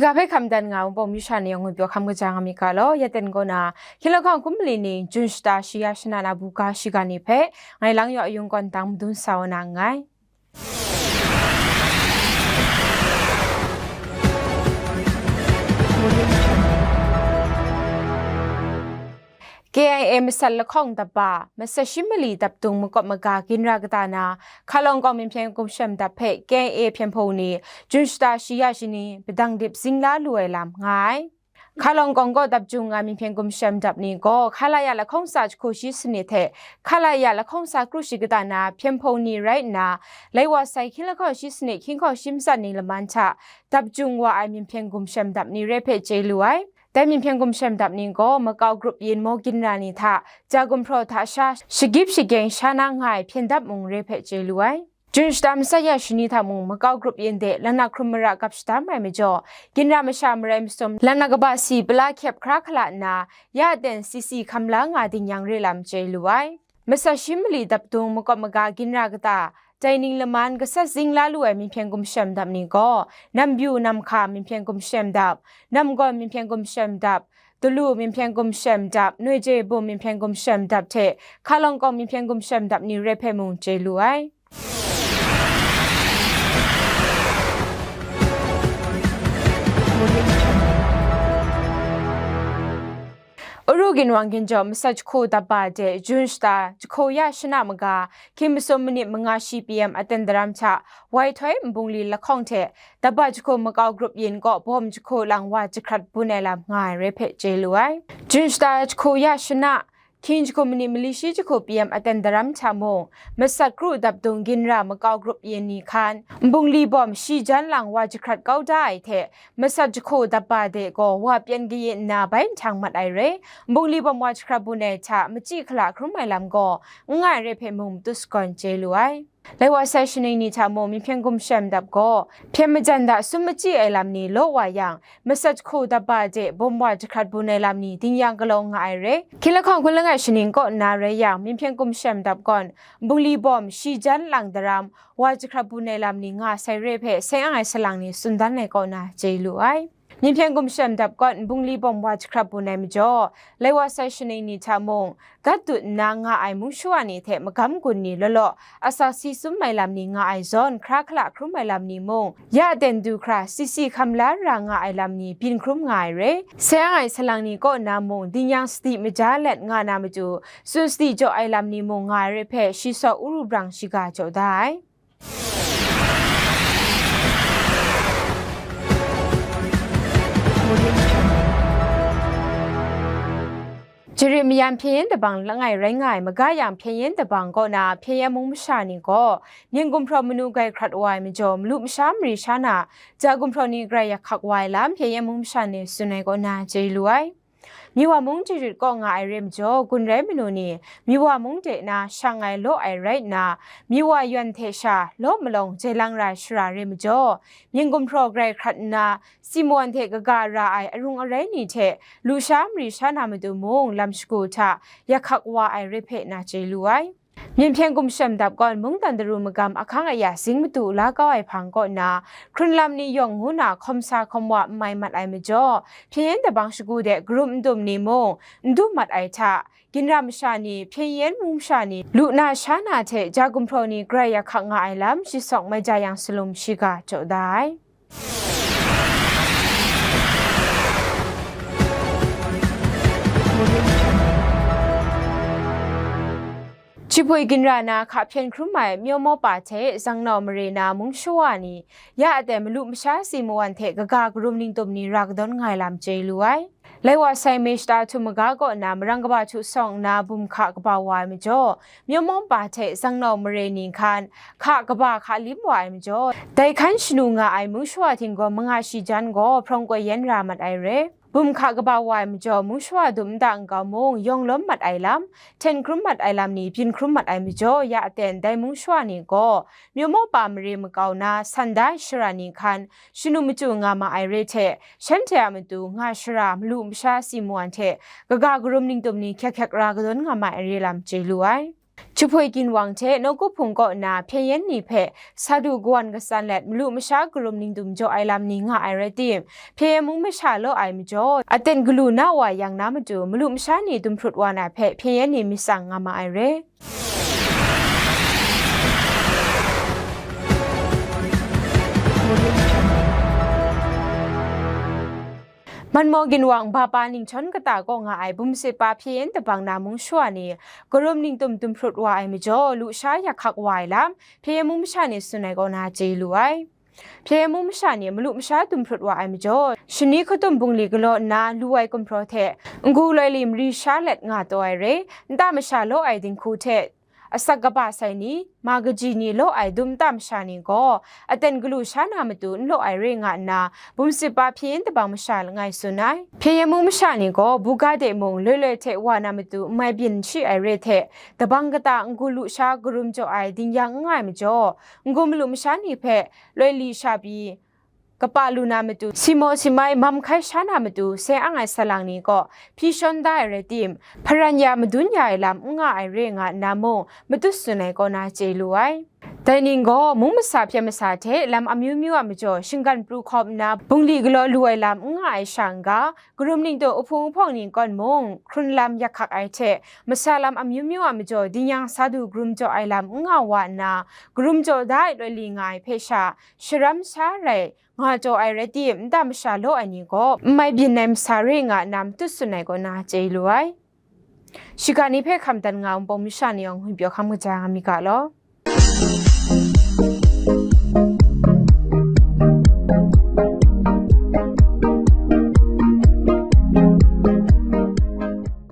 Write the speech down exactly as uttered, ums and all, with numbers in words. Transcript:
Ga hpe hkam dan nga ai Wunpawng myu sha ni yawng ngwi pyaw hkam kaja nga myit ga law, ya ten kaw na, hkying lahkawng hkum mali ni, Jun shata shi ya shana na buga shiga ni hpe, ngai lang yaw ayung kawn tang madun sa wa na nngai. K I A masat lahkawng dap ba, masat shi mali dap dung makawp maga ginra kata na, Hkalawng kawng Myinhpyen Gumshem dap hpe K I A hpyen hpung ni, Jun shata shi ya shani, padang dip zing la lu ai lam nga ai. Hkalawng kawng kaw dap jung nga ai Myinhpyen Gumshem dap ni gaw, Khalaya lahkawng tsa jahku shi sanit hte, Khalaya lahkawng tsa kru shi kata na, hpyen hpung ni rai nna, lai wa sai hkying lahkawng shi sanit, hkying hkawng shi matsat ni laman hta, dap jung wa ai Myinhpyen Gumshem dap ni re hpe chye lu ai. Dai Myinhpyen Gumshem dap ni gaw, Makau grup yin maw ginra ni hta, ja gumhpraw hta sha, shagip shageng sha na nga ai hpyen dap mung re hpe chye lu ai. Jun shata masat ya shani hta mung, Makau grup yin de lanak hkrum mara gap shadam ai majaw, ginra masha marai masum, lanak kaba si pala hkyep hkra hkala nna, ya ten si si hkam la nga ding yang re lam chye lu ai. Masat shi mali dap dung makawp maga ginra kata, dai ning laman gasat zing la lu ai Myinhpyen Gumshem dap ni gaw, Nambyu Namhka Myinhpyen Gumshem dap, Namgawn Myinhpyen Gumshem dap, Dalu Myinhpyen Gumshem dap, Noije Bum Myinhpyen Gumshem dap hte Hkalawng kawng Myinhpyen Gumshem dap ni re hpe mung chye lu ai. Uru ginwang ginjaw masat jahku dap ba de Jun shata jahku ya shana maga, hkying masum minit manga shi P M aten daram hta, Wai Htoi Nbungli lahkawng hte, dap ba jahku Makau grup yin kaw bawm jahku lang wa jahkrat bun ai lam nga ai re hpe chye lu ai. Jun shata jahku ya shana, hkying jahku minit mali shi jahku P M aten daram hta mung, masat kru dap dung ginra Makau grup yin ni hkan, Nbungli bawm shi jan lang wa jahkrat kau da ai hte, masat jahku dap ba de gaw wa pyan kayin nna bai nhtang mat ai re, Nbungli bawm wa jahkrat bun ai hta machyi hkala hkrum ai lam gaw, n nga ai re hpe mung matut sagawn chye lu ai. Lai wa sai shaning ni hta mung Myinhpyen Gumshem dap gaw, hpyen majan da sum machyi ai lam ni law wa yang, masat jahku dap ba de bawm wa jahkrat bun ai lam ni ding yang galaw nga ai re. Hkying lahkawng hkun langai shaning kaw nna rai yang, Myinhpyen Gumshem dap gawn, Nbungli bawm shi jan lang daram, wa jahkrat bun ai lam ni nga sai re hpe, sai ang ai salang ni tsun dan ai kaw na chye lu ai. Myinhpyen Gumshem dap gawn Nbungli bawm wa jahkrat bun ai majaw, lai wa sai shaning ni hta mung, gat dut nna nga ai mung shawa ni hte magam gun ni law law, asak si sum ai lam ni nga ai zawn, hkra hkala hkrum ai lam ni mung, ya ten du hkra si si hkam la ra nga ai lam ni byin hkrum nga ai re. Sai ang ai salang ni kaw na mung, ding yang sadi maja let nga na matu, tsun sadi jaw ai lam ni mung nga ai re hpe, shi saw uru brang shiga jaw da ai. Jarit mayan hpyen yen dabang langai rai nga ai maga yang hpyen yen dabang kaw na hpyen yen mung masha ni gaw, myen gumhpraw manu grai hkrat wa ai majaw, malu masha mari sha na, ja gumhpraw ni grai yak hkak wa ai lam hpyen yen mung masha ni tsun ai kaw na chye lu ai. Miwa mung jarit kaw nga ai re majaw, gun rai manu ni, Miwa mung de na shang ai law ai rai nna, Miwa yawn hte sha law malawng jai lang ra ai shara re majaw, myen gumhpraw grai hkrat nna, si mawan hte kaga ra ai arung arai ni hte, lusha mari sha na matu mung lam shagu hta yak hkak wa ai re hpe na chye lu ai. Myinhpyen Gumshem dap gawn mungdan daru magam ahkang aya zing madu la kau ai hpang kaw na, hkrunlam ni yawng ngu na hkawm sa hkawm wa n mai mat ai majaw, hpyen yen dabang shagu de karum n dum ni mung n du mat ai hta, ginra masha ni, hpyen yen mung masha ni, lu na sha na hte ja gumhpraw ni grai yak hkak nga ai lam, shi sawng mai ja yang salum shiga jaw da ai. Jahpui ginra na hka hpyen hkrum ai Myaw Maw Pa hte Zangnau mare na mung shawa ni, ya aten malu masha si mawan hte kaga karum ningtum ni ra kadawn nga ai lam chye lu ai. Lai wa sai May shata htum maga kaw na marang kaba htu sawng nna bum hka kaba wa ai majaw, Myaw Maw Pa hte Zangnau mare ni hkan hka kaba hka lim wa ai majaw, dai hkan shanu nga ai mung shawa htinggawn manga shi jan gaw hprawng koi yen ra mat ai re. Bum hka kaba wa ai majaw, mung shawa dum nta nkau mung yawng lawm mat ai lam, hten hkrum mat ai lam ni byin hkrum mat ai majaw, ya aten dai mung shawa ni gaw, Myaw Maw Pa mare makau na san da ai shara ni hkan shanu machyu nga ma ai re hte, shanhte a matu nga shara malu masha si mawan hte kaga karum ningtum ni hkyak hkyak ra kadawn nga ma ai re lam chye lu ai. Jahpoi ginwang hte nawku hpung kaw na hpyen yen ni hpe sa du kawan katsan let malu masha karum ningdum jaw ai lam ni nga ai rai tim, hpyen yen mung masha law ai majaw, aten galu na wa yang na matu malu masha ni dumhprut wa na hpe hpyen yen ni myit tsang nga ma ai re. Manmaw ginwang bapa ningchawn kata kaw nga ai bumsit pa hpyen yen tabang na mung shawa ni, karum ningdum dumhprut wa ai majaw, lusha yak hkak wa ai lam, hpyen yen mung masha ni tsun ai kaw na chye lu ai. Hpyen yen mung masha ni malu masha dumhprut wa ai majaw, shani hkatum bungli galaw nna lu ai gumhpraw hte, n-gu loi li mari sha let nga taw ai re, nta masha law ai dinghku hte, asak kaba sai ni, ma kaji ni law ai dum nta masha ni gaw, aten galu sha na matu n law ai re nga nna, bumsit pa hpyen yen tabang masha langai tsun ai. Hpyen yen mung masha ni gaw, buga de mung loi loi hte wa na matu n mai byin shi ai re hte, tabang kata n-gu lusha karum jaw ai ding yang n nga ai majaw, n-gu malu masha ni hpe loi li sha pyi, kapa lu na matu, simaw simai mam hkai sha na matu, seng ang ai salang ni gaw hpyi shawn da ai rai tim, hparan ya madun ya ai lam n nga ai re nga nna mung, matut tsun ai kaw na chye lu ai. Dai ning gaw, mung masa hpyen masa hte lam amyu myu a majaw, shinggan pru hkawm nna, bungli galaw lu ai lam n nga ai sha n ga, karum ningdum uhpung uhpawng ni kawn mung, hkrun lam yak hkak ai hte, masa lam amyu myu a majaw, ding yang sa du karum jaw ai lam n nga wa nna, karum jaw da ai loi li nga ai hpe sha, sharam sha rai, nga jaw ai rai tim, nta masha law ai ni gaw, n mai byin ai masa re nga nna matut tsun ai kaw na chye lu ai. Shiga ni hpe hkam dan nga ai Wunpawng masha ni yawng ngwi pyaw hkam kaja nga mi ga law.